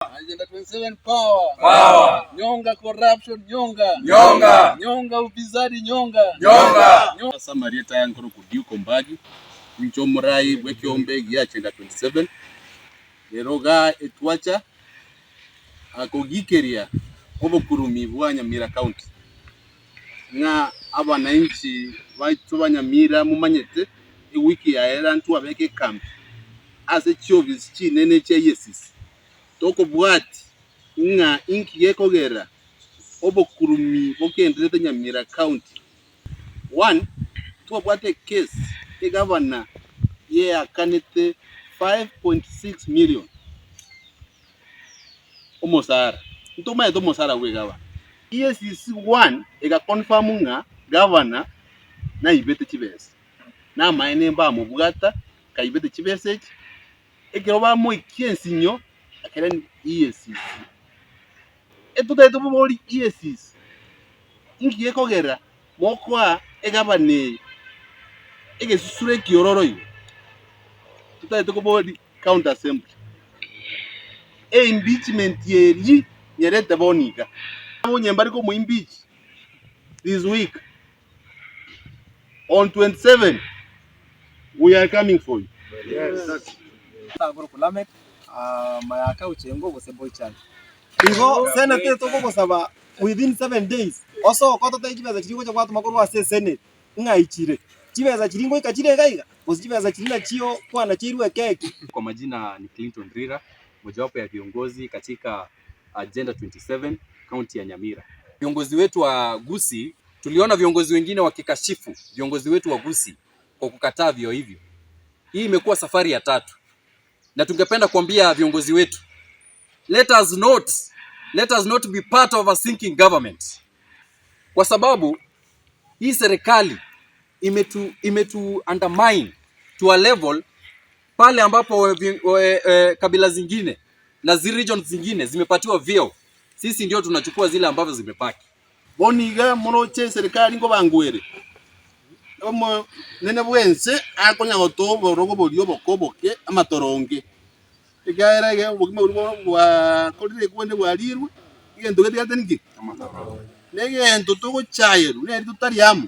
Agenda 27 power. Power. Nyonga corruption nyonga. Nyonga. Nyonga ufisadi nyonga. Nyonga. Ase amarieta aya nkorokwa Duke Ombagi, inche omorai bw'ekeombe gia Agenda 27, rero igaa etwacha kogikeria obokurumi bwa Nyamira County, ng'a abananchi baito ba Nyamira momanyete ewiki yaera ntwabeka ekambi ase chiofisi chinene chia EACC, tokobwati ng'a inki gekogera obokurumi bogendererete Nyamira County. One, twabwate ecase egavana yeakanete 5.6 million omosara. Ntomanyete omosara bwa egavana. EACC one ega confirm ng'a gavana naibete chibesa. Namaene mbamobwata kaibete chibesa echi, ekero bamoikia ensinyo ekere EACC. Etotagete tobori EACC, inki gekogera mokoa egavana eye egesusuro ekiororo igo? Totagete kobori county assembly, eimpeachment eria nyerete bono iga. Onye mbare komo impeach this week. On 27 we are coming for you. Tagoro Lamek, Mayaka Ochengo gose Boychild. Igo senate tokogosaba within 7 days osoke ototebie chibesa chiria ogocha gwatoma korwa ase esenate ng'a ichire. Chibesa chiria ngoika chire iga iga gose chibesa chiria nachio kwanacheirwe ekeki. Kwa majina ni Clinton Rira, mojawapo ya viongozi katika Agenda 27 kaunti ya Nyamira. Viongozi wetu wa Gusii, tuliona viongozi wengine wakikashifu viongozi wetu wa Gusii kwa kukataa vio hivyo. Hii imekuwa safari ya tatu, na tungependa kuambia viongozi wetu, let us not, let us not be part of a sinking government, kwa sababu hii serikali imetu, imetu undermine to a level pale ambapo we, we, e, kabila zingine na zi regions zingine zimepatiwa vyeo, sisi ndio tunachukua zile ambavyo zimebaki. Bono iga moroche eserikari nkobangwere, omonene bw'ense akonya gotoa oborogo boria oboke oboke amatoronge, ekiagera iga obogima boria bono bwakorire ekende bwarirwe, egento getigarete ninki? Na egento togochayerwa neri totari amo,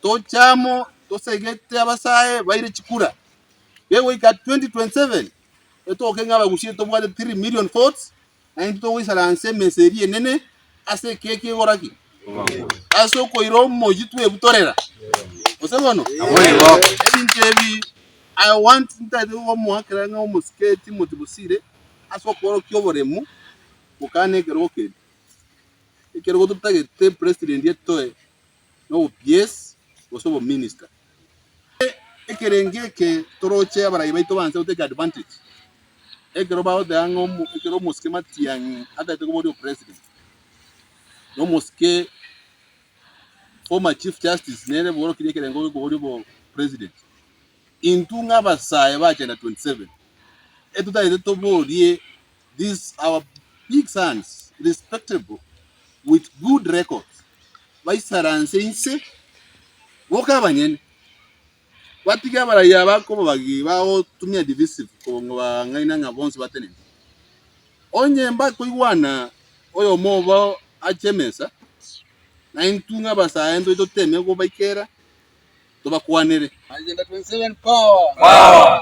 toche amo tosegete abasae baire chikura, gegoika 2027 etoke ng'a abagusie tobwate 3 million votes, naintwe togoisaransa emesa eria enene ase ekeki egora ki? Ase okoira omoyio twebutorera. Gose bono? Ebinto ebi I want ntagete komoakera ng'a omosike Timothy Bosire ase okoorokia oboremu gokana ekerogo keria. Ekerogo totagete president etoe na obo PS gose obo minister. Ekerengo eke toroche abarai baito banse go take advantage ekero bagoteba ng'a omo ekero omosike Matiang'i atagete koboria opresident, na omosike former chief justice nere bworokirie ekerengo giokoboria obo president. Intwe ng'a abasae ba Agenda 27, etotagete toborie these our big sons respectable with good records baisaranse inse boka abanyene batige abarai aba kobabagi bagotumia divisive kobang'aina ng'a bonsi batenene. Onye mbakoigwana oyomo obo ache emesa, naintwe ng'a abasae ntwe toteme kobaikera tobakwanere. Agenda 27 power. Power.